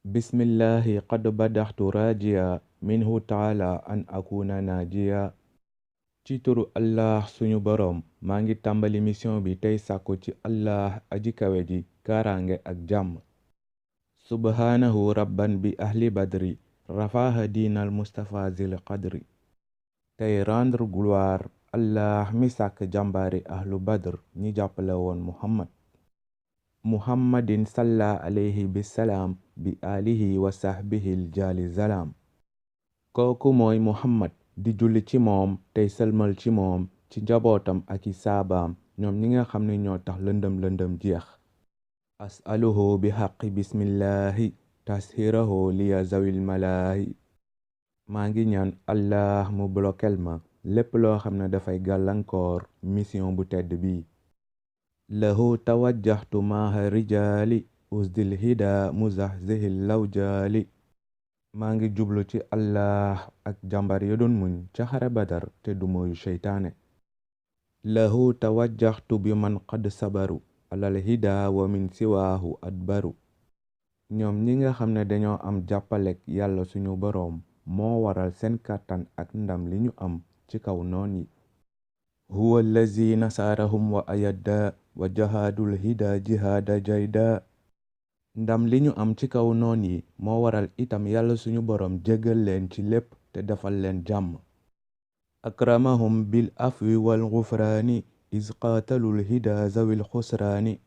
bismillahi qad badaxtu rajiya minhu taala an akuna najiya ci turu allah suñu boroom maa ngi tàmbali mission bi tey sàkku ci allah aji kawe ji kaaraange ak jàmm subhaanahu rabban bi ahli badri rafaha diinal mustapha zil qadri tey rendre gloire allah mi sàkk jàmbaari ahlu badr ñi jàppale woon muhammadin salla alayhi bisalaam bi alihi wa sahbihil jaali zalaam kooku mooy muhammad di julli ci moom tey sëlmal ci moom ci njabootam ak i saabaam ñoom ñi nga xam ne ñoo tax lëndëm jeex asaluhu bi xaqi bismillahi tashirahu liya zawil malaahi maa ngi ñaan allah mu blokel ma lépp loo xam ne dafay gàllankoor mission bu tedd bi lahu tawajjahtu maaha rijaali usdil hida muzahzihil lawjaali maa ngi jublu ci allah ak jàmbar ya doon muñ ca xare badar te du moyu seytaane lahu tawajjahtu bi man qad sabaru alal hida wa min siwaahu adbaru ñoom ñi nga xam ne dañoo am jàppalek yàlla suñu boroom moo waral seen kàttan ak ndam li ñu am ci kaw noon yi huwa allazi nasarahum wa ayadda wa jahaadul hida jihaada jayda ndam li ñu am ci kaw noon yi moo waral itam yàlla suñu boroom jéggal leen ci lépp te defal leen jàmm akramahum bil afwi wal ghufraani iz qaatalul hida zawil xusraani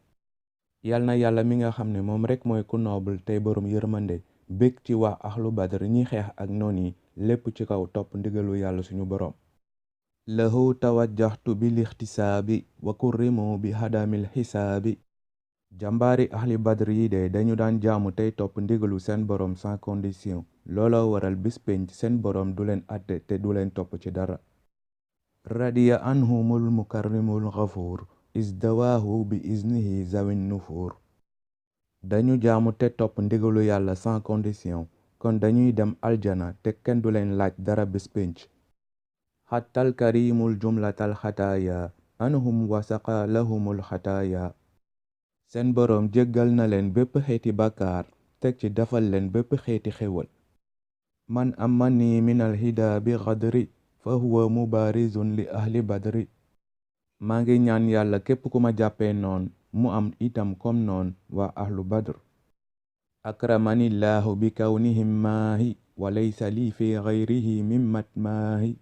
yal na yàlla mi nga xam ne moom rekk mooy ku noobul tey boroom yërmande bég ci waa ahlu badr ñi xeex ak noon yi lépp ci kaw topp ndigalu yàlla suñu boroom lahu tawajjahtu bil ixtisaabi wa kurrimu bi hadamil xisaabi jàmbaari ahli badr yi de dañu daan jaamu tey topp ndigalu seen boroom sans condition looloo waral bis penc seen boroom du leen àtte te du leen topp ci dara radiya anhumul mukarrimul ghafuur isdawaahu bi iznihi zawin nufuur dañu jaamu te topp ndigalu yàlla sans condition kon dañuy dem aljana te kenn du leen laaj dara bis penc xattal karimul jumlatal xataaya anhum wasaqa lahumul xataaya seen boroom jéggal na leen bépp xeeti bàkkaar teg ci defal leen bépp xeeti xéwal man amani minal hida bi xadri fa huwa mubarizun li ahli badri maa ngi ñaan yàlla képp ku ma jàppee noon mu am itam comme noon waa ahlu badr akramanillahu bi kawnihim maahi wa laysa lii fi gayrihi mimmat maahi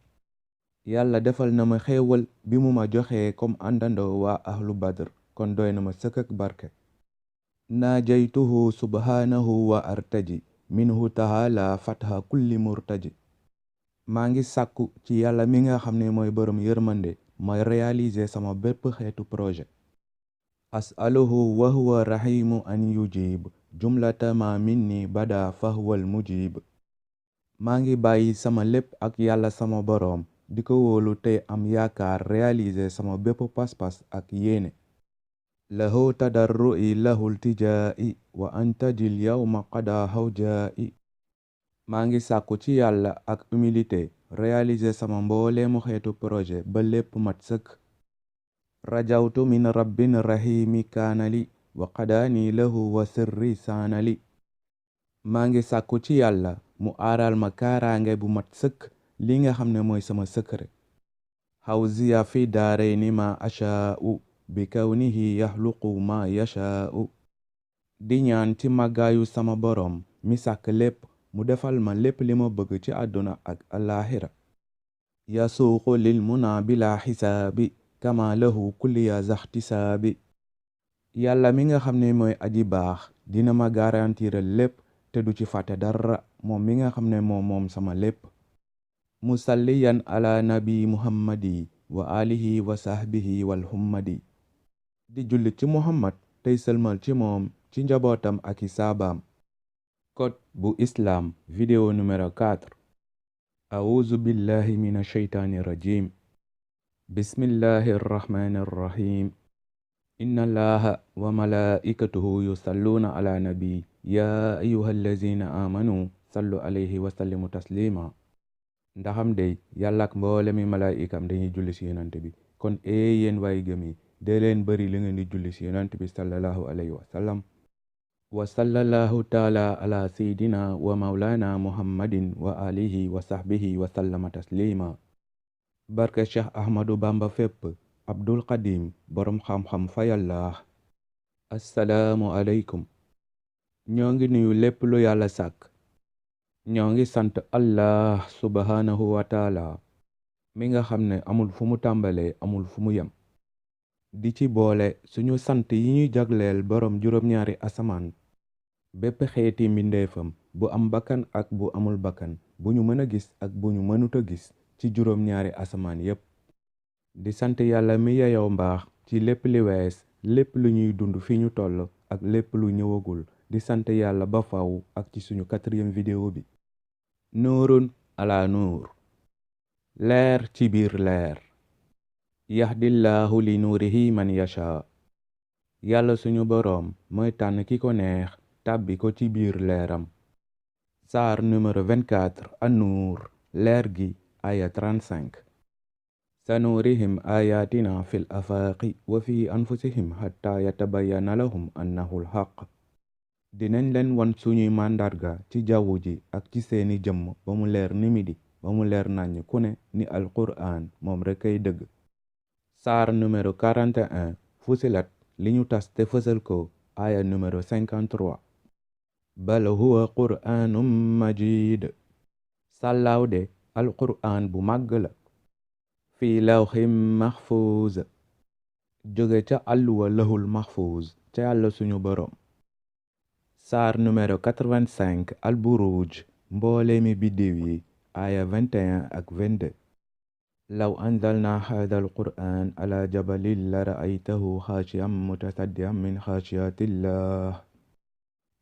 yàlla defal na ma xéewal bi mu ma joxee comme àndandoo waa ahlu badr kon doy na ma sëkk ak barke naajaytuhu subhaanahu wa artaji minhu taala fatha kulli murtaji maa ngi sàkku ci yàlla mi nga xam ne mooy boroom yërmande mooy réaliser sama bépp xeetu projet asaluhu wa huwa rahimu an yujib jumlata ma minni bada fahwal mujib maa ngi bàyyi sama lépp ak yàlla sama boroom di ko wóolu tey am yaakaar réaliser sama bépp pas-pas ak yéene lahu tadarru'i lahu iltijaa'i wa antajil yawma qada hawjaa'i maa ngi sàkku ci yàlla ak humilité réaliser sama mbooleemu xeetu projet ba lépp mat sëkk rajawtu min rabbin rahimi kaanali wa qadaani lahu wa sirri saanali maa ngi sàkku ci yàlla mu aaral ma kaaraange bu mat sëkk li nga xam ne mooy sama secret hawziya fi daarayni ma ashaa'u bi kawnihi yaxluqu ma yashaa'u di ñaan ci màggaayu sama boroom mi sàkk lépp mu defal ma lépp li ma bëgg ci àdduna ak alaaxira yasuuqu lil muna bila xisaabi kama lahu kulliya zaxtisaabi yàlla mi nga xam ne mooy aji baax dina ma garantiral lépp te du ci fàtte dara moom mi nga xam ne moom sama lépp musalliyan ala nabi muhammadi wa alihi wa sahbihi wal hummadi di julli ci muhammad tey sëlmal ci moom ci njabootam ak i saabaam code bu islam vidéo numéro 4 auzu billahi min asheytaani rajim bismillahi arrahmani arrahim inna allaha wa malaikatuhu yusalluuna ala nabi ya ayuha allazina amanu sallu alayhi wa sallimu taslima ndaxam dey yàlla ak mboole mi malaayikam dañuy julli ci yonent bi kon yéen waay gëm yi dee leen bari li ngeen di julli ci yonent bi sallallahu alayhi wa sallam wa sallallahu taala ala seydina wa maulana muhammadin wa alihi wa sahbihi wa sallama taslima barke cheikh ahmadu bamba fépp abdul qadim boroom xam-xam fa yàlla. assalaamu aleykum. ñoo ngi nuyu lépp lu yàlla sàkk. ñoo ngi sant allah subhanahu wa taala mi nga xam ne amul fu mu tàmbalee amul fu mu yem. di ci boole suñu sant yi ñuy jagleel boroom juróom-ñaari asamaan bépp xeeti mbindeefam bu am bakkan ak bu amul bakkan bu ñu mën a gis ak bu ñu mënuta gis ci juróom-ñaari asamaan yépp. di sant yàlla mi yeyow mbaax ci lépp li wees lépp lu ñuy dund fi ñu toll ak lépp lu ñëwagul. di sant yàlla ba faw ak ci suñu 4e vidéo bi. nuurun ala nuur. leer ci biir leer. yahdillahu li nuurihi man yasha. yàlla suñu boroom mooy tànn ki ko neex tàbbi ko ci biir leeram. saar numéro 24 an-nuur leer gi aya 35. sanuurihim ayatina fil afaaqi wa fi anfusihim hatta yatabayyana lahum annahu al-haqq. dinañ leen won suñuy màndarga ci jawwu ji ak ci seeni jëmm ba mu leer ni midi ba mu leer naññ ku ne ni alquraan moom rekk ay dëgg. saar numéro 41 fusilat li ñu tas te fësal ko aya numéro 53. bal huwa qur'aanum majid. sàllaaw de alquraan bu màgg la. fii lawxim maxfuuz. jóge ca àlluwa lahul maxfuuz ca yàlla suñu boroom. saar numéro 85 alburuj mboole mi biddiw yi aya 21 ak 22. law anzalna haadha alqur'aan ala jabalin la ra'aytahu xaashi'an mutasaddi'an min xaashiyatillah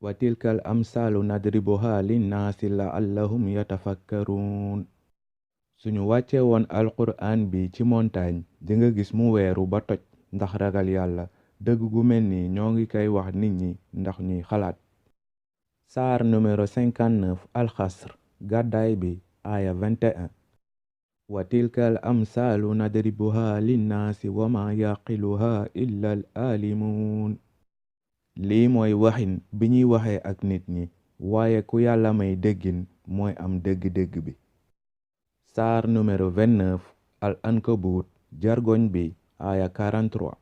wa tilka al amsaalu nadribuha linnaasi la'allahum yatafakkaruun. suñu wàcce woon alqur'aan bi ci montagne di nga gis mu weeru ba toj ndax ragal yàlla dëgg gu mel ni ñoo ngi koy wax nit ñi ndax ñuy xalaat. saar numéro 59 alxasr gàddaay bi aya 21. wa tilka al amsaalu nadribuha linnaasi wa ma yaqiluha illa al aalimuun. lii mooy waxin bi ñuy waxee ak nit ñi waaye ku yàlla may déggin mooy am dégg-dégg bi. saar numéro 29 al ankabut jargoñ bi aya 43.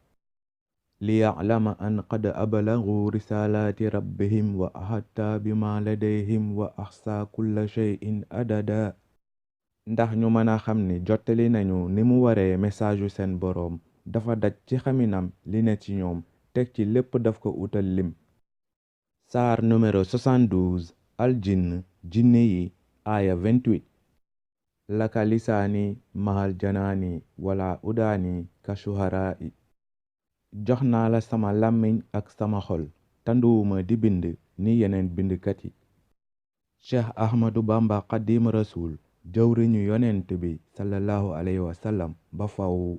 liya'lama an qad ablagu risalaati rabbihim wa ahatta bima ladayhim wa ahsa kulla shay'in adada. ndax ñu mën a xam ni jottali nañu ni mu waree message yu seen boroom dafa daj ci xaminam li ne ci ñoom teg ci lépp daf ko utal lim. saar numéro 72 al jinn jinne yi aya 28. laka lisaani mahal janaani wala udaani ka shuharaa'i. jox naa la sama làmmiñ ak sama xol tanduwuma di bind ni yeneen bindkat yi. cheikh ahmadu bamba xadim rasul jëwriñu yonent bi sallallahu alayhi wa sallam ba faw.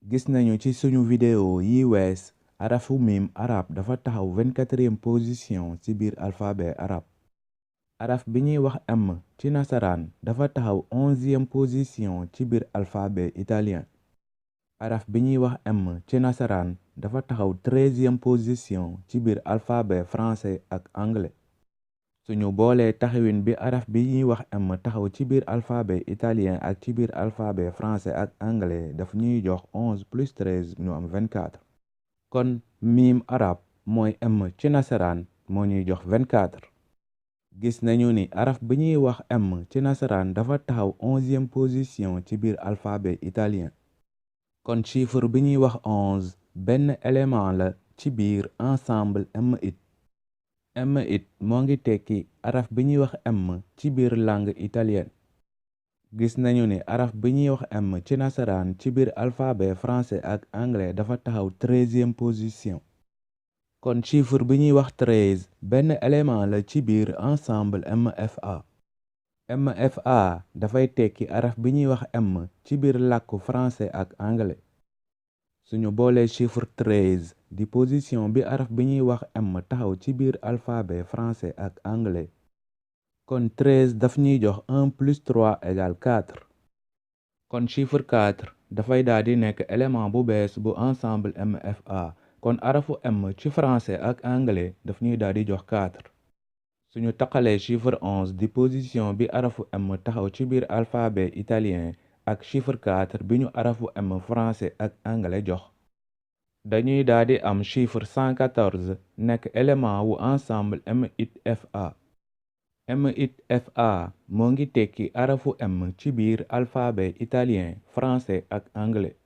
gis nañu ci suñu vidéo yi wees arafu mim arab dafa taxaw 24e position ci biir alphabet arab. araf bi ñuy wax m ci nasaraan dafa taxaw 11e position ci biir alphabet italien. araf bi ñuy wax m ci nasaraan dafa taxaw 13e position ci biir alphabet français ak anglais. suñu boolee taxawin bi araf bi ñuy wax m taxaw ci biir alphabet italien ak ci biir alphabet français ak anglais daf ñuy jox 11 plus 13 ñu am 24. kon miim arab mooy m ci nasaraan moo ñuy jox 24. gis nañu ni araf bi ñuy wax m ci nasaraan dafa taxaw 11e position ci biir alphabet italien. kon chiffre bi ñuy wax 11 benn élément la ci biir ensemble m-it. m-it moo ngi tekki araf bi ñuy wax m ci biir langue italienne. gis nañu ni araf bi ñuy wax m ci nasaraan ci biir alphabet français ak anglais dafa taxaw 13e position. kon chiffre bi ñuy wax 13 benn élément la ci biir ensemble mfa. mfa dafay tekki araf bi ñuy wax m ci biir làkku français ak anglais. suñu boolee chiffre 13 di position bi araf bi ñuy wax m taxaw ci biir alphabet français ak anglais. kon 13 daf ñuy jox 1 plus 3 égale 4. kon chiffre 4 dafay daal di nekk élément bu bees bu ensemble mfa kon arafu m ci français ak anglais daf ñuy daal di jox 4 suñu taqalee chiffre 11 di position bi arafu m taxaw ci biir alphabet italien ak chiffre 4 bi ñu arafu m français ak anglais jox dañuy daal di am chiffre 114 nekk élément wu ensemble MITFA MITFA moo ngi tekki arafu m ci biir alphabet italien français ak anglais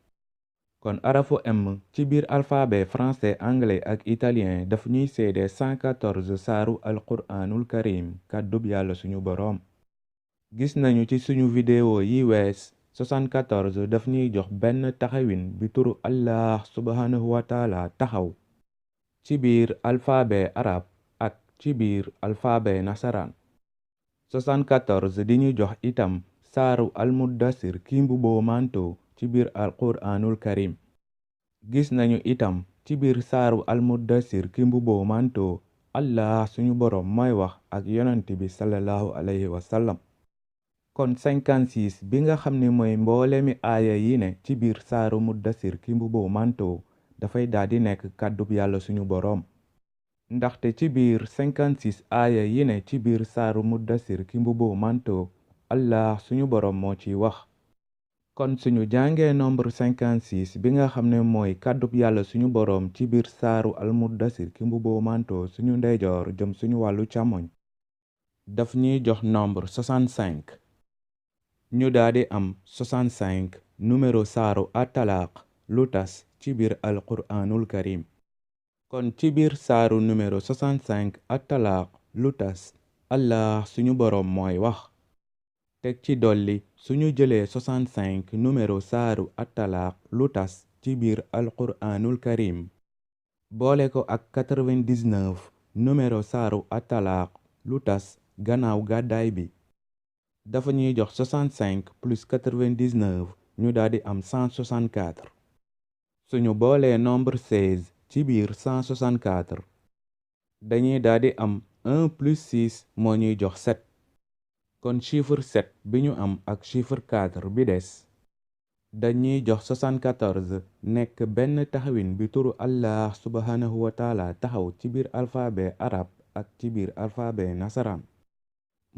kon arafu m ci biir alphabet français anglais ak italien daf ñuy seede 114 saaru alquraanul karim kàddub yàlla suñu boroom gis nañu ci suñu vidéo yi wees 74 daf ñuy jox benn taxawin bi turu allah subhanahu wa taala taxaw ci biir alphabet arab ak ci biir alphabet nasaraan 74 di ñu jox itam saaru almuddasir ki mbubboo manto ci biir alquraanul karim gis nañu itam ci biir saaru almuddasir ki mbubboo manto allah suñu boroom mooy wax ak yonent bi sallallahu alayhi wa sallam kon 56 bi nga xam ne mooy mboolemi aaya yi ne ci biir saaru muddasir ki mbubboo manto dafay daldi nekk kàddub yàlla suñu boroom ndaxte ci biir 56 aaya yi ne ci biir saaru muddasir ki mbubboo manto allah suñu boroom moo ciy wax kon suñu jàngee nombre 56 bi nga xam ne mooy kàddub yàlla suñu boroom ci biir saaru almuddasir ki mbubboo manto suñu ndeyjoor jëm suñu wàllu càmmoñ daf ñuy jox nombre 65 ñu daldi am 65 numéro saaru atalaaq lu tas ci biir alquraanul karim kon ci biir saaru numéro 65 atalaaq lu tas allah suñu boroom mooy wax teg ci dolli suñu jëlee 65 numéro saaru atalaaq lu tas ci biir alquraanul karim boole ko ak 99 numéro saaru atalaaq lu tas gannaaw gàddaay bi dafa ñuy jox 65 plus 99 ñu daldi am 164 suñu boolee nombre 16 ci biir 164 dañuy daldi am 1 plus 6 moo ñuy jox 7 kon chiffre 7 bi ñu am ak chiffre 4 bi des dañuy jox 74 nekk benn taxawin bi turu allah subhanahu wa taala taxaw ci biir alphabet arab ak ci biir alphabet nasaraan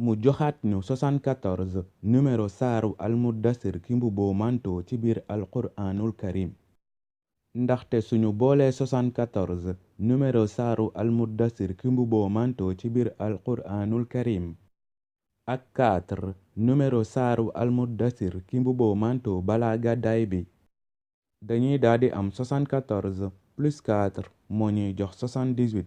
mu joxaat ñu 74 numéro saaru almuddasir ki mbubboo manto ci biir alquraanul karim ndaxte suñu boolee 74 numéro saaru almuddasir ki mbubboo manto ci biir alquraanul karim ak 4 numéro saaru almuddasir ki mbubboo manto balaa gàddaay bi dañuy daldi am 74 plus 4 moo ñuy jox 78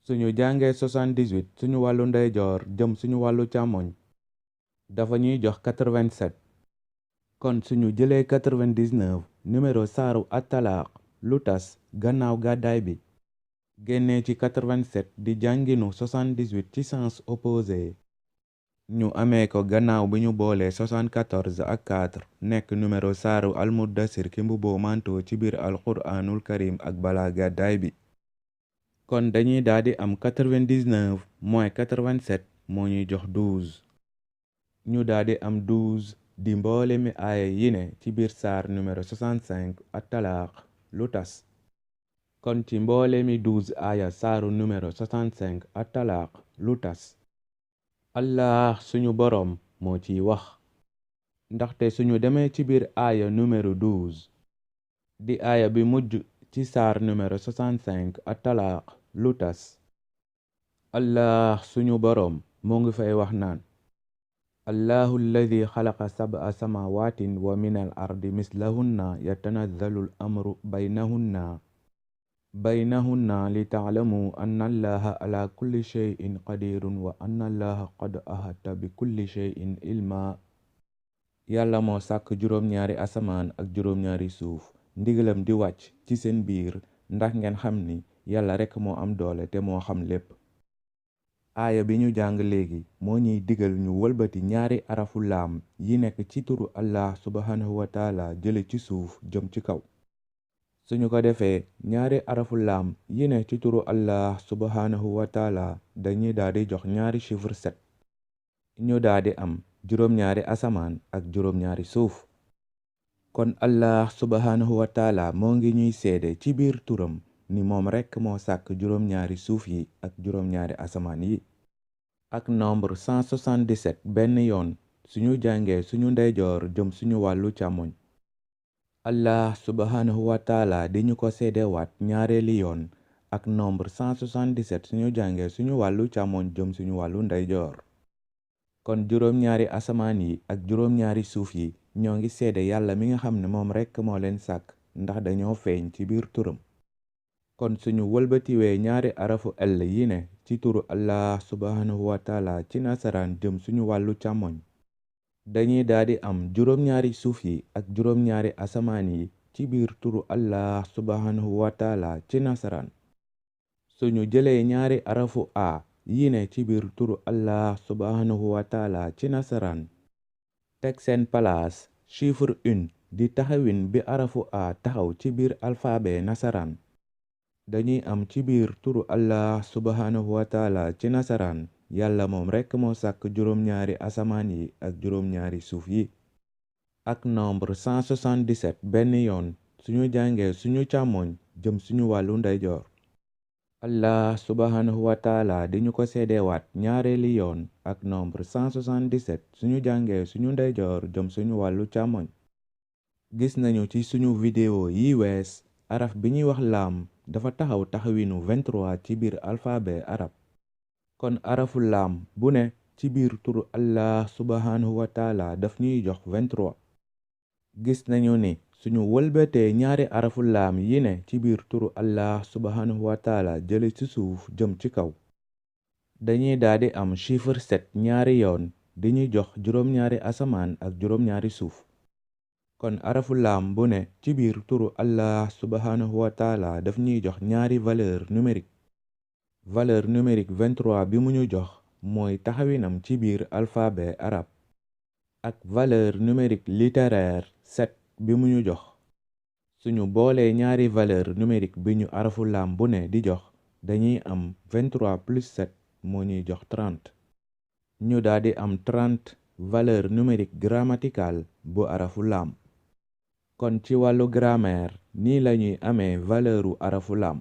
suñu jàngee 78 suñu wàllu ndeyjoor jëm suñu wàllu càmmoñ dafa ñuy jox 87 kon suñu jëlee 99 numéro saaru atalaaq lu tas gannaaw gàddaay bi génnee ci 87 di jànginu 78 ci sens opposé ñu amee ko gannaaw bi ñu boolee 74 ak 4 nekk numéro saaru almuddasir ki mbubboo manto ci biir alquraanul karim ak balaa gàddaay bi kon dañuy daldi am 99 moins 87 moo ñuy jox 12 ñu daldi am 12 di mboole mi aaya yi ne ci biir saar numéro 65 atalaaq lu tas kon ci mboole mi 12 aaya saaru numéro 65 atalaaq lu tas allah suñu boroom moo ciy wax ndaxte suñu demee ci biir aaya numéro 12 di aaya bi mujj ci saar numéro 65 atalaaq lu tas allah suñu boroom moo ngi fay wax naan allahu alladi xalaqa sab'a samawaatin wa min al ardi mislahunna yatanazzalu al amru baynahunna li taalamu anna allaha ala kulli shay'in qadirun wa anna allaha qad ahata bi kulli shay'in ilma yàlla moo sàkk juróom-ñaari asamaan ak juróom-ñaari suuf ndigalam di wàcc ci seen biir ndax ngeen xam ni yàlla rekk moo am doole te moo xam lépp aaya bi ñu jàng léegi moo ñuy digal ñu wëlbati ñaari arafu laam yi nekk ci turu allah subhanahu wa taala jële ci suuf jëm ci kaw suñu ko defee ñaari arafu laam yi ne ci turu allah subhanahu wa taala dañuy daldi jox ñaari chiffre 7 ñu daldi am juróom-ñaari asamaan ak juróom-ñaari suuf kon allah subhanahu wa taala moo ngi ñuy seede ci biir turam ni moom rekk moo sàkk juróom-ñaari suuf yi ak juróom-ñaari asamaan yi. ak nombre 177 benn yoon suñu jàngee suñu ndeyjoor jëm suñu wàllu càmmoñ. allah subhanahu wa taala di ñu ko seedewaat ñaareeli yoon ak nombre 177 suñu jàngee suñu wàllu càmmoñ jëm suñu wàllu ndeyjoor. kon juróom-ñaari asamaan yi ak juróom-ñaari suuf yi ñoo ngi seede yàlla mi nga xam ne moom rekk moo leen sàkk ndax dañoo feeñ ci biir turam. kon suñu wëlbatiwee ñaari arafu L yi ne ci turu allah subhanahu wa taala ci nasaraan jëm suñu wàllu càmmoñ, dañuy daldi am juróom-ñaari suuf yi ak juróom-ñaari asamaan yi ci biir turu allah subhanahu wa taala ci nasaraan. suñu jëlee ñaari arafu a yi ne ci biir turu allah subhanahu wa taala ci nasaraan, teg seen palaas chiffre 1 di taxawin bi arafu a taxaw ci biir alphabet nasaraan, dañuy am ci biir turu allah subhanahu wa taala ci nasaraan yàlla moom rekk moo sàkk juróom-ñaari asamaan yi ak juróom-ñaari suuf yi. ak nombre 177 benn yoon suñu jàngee suñu càmmoñ jëm suñu wàllu ndeyjoor. allah subhanahu wa taala di ñu ko seedewaat ñaareeli yoon ak nombre 177 suñu jàngee suñu ndeyjoor jëm suñu wàllu càmmoñ. gis nañu ci suñu vidéo yi wees araf bi ñuy wax laam dafa taxaw taxawinu 23 ci biir alphabet arab. kon arafu laam bu ne ci biir turu allah subhanahu wa taala daf ñuy jox 23. gis nañu ni suñu wëlbatee ñaari arafu laam yi ne ci biir turu allah subhanahu wa taala jële ci suuf jëm ci kaw, dañuy daldi am chiffre 7 ñaari yoon di ñuy jox juróom-ñaari asamaan ak juróom-ñaari suuf. kon arafu laam bu ne ci biir turu allah subhanahu wa taala daf ñuy jox ñaari valeur numérique. valeur numérique 23 bi mu ñu jox mooy taxawinam ci biir alphabet arab, ak valeur numérique littéraire 7 bi mu ñu jox. suñu boolee ñaari valeur numérique bi ñu arafu laam bu ne di jox, dañuy am 23 plus 7 moo ñuy jox 30. ñu daldi am 30 valeur numérique grammaticale bu arafu laam. kon ci wàllu grammaire nii lañuy amee valeuru arafu laam.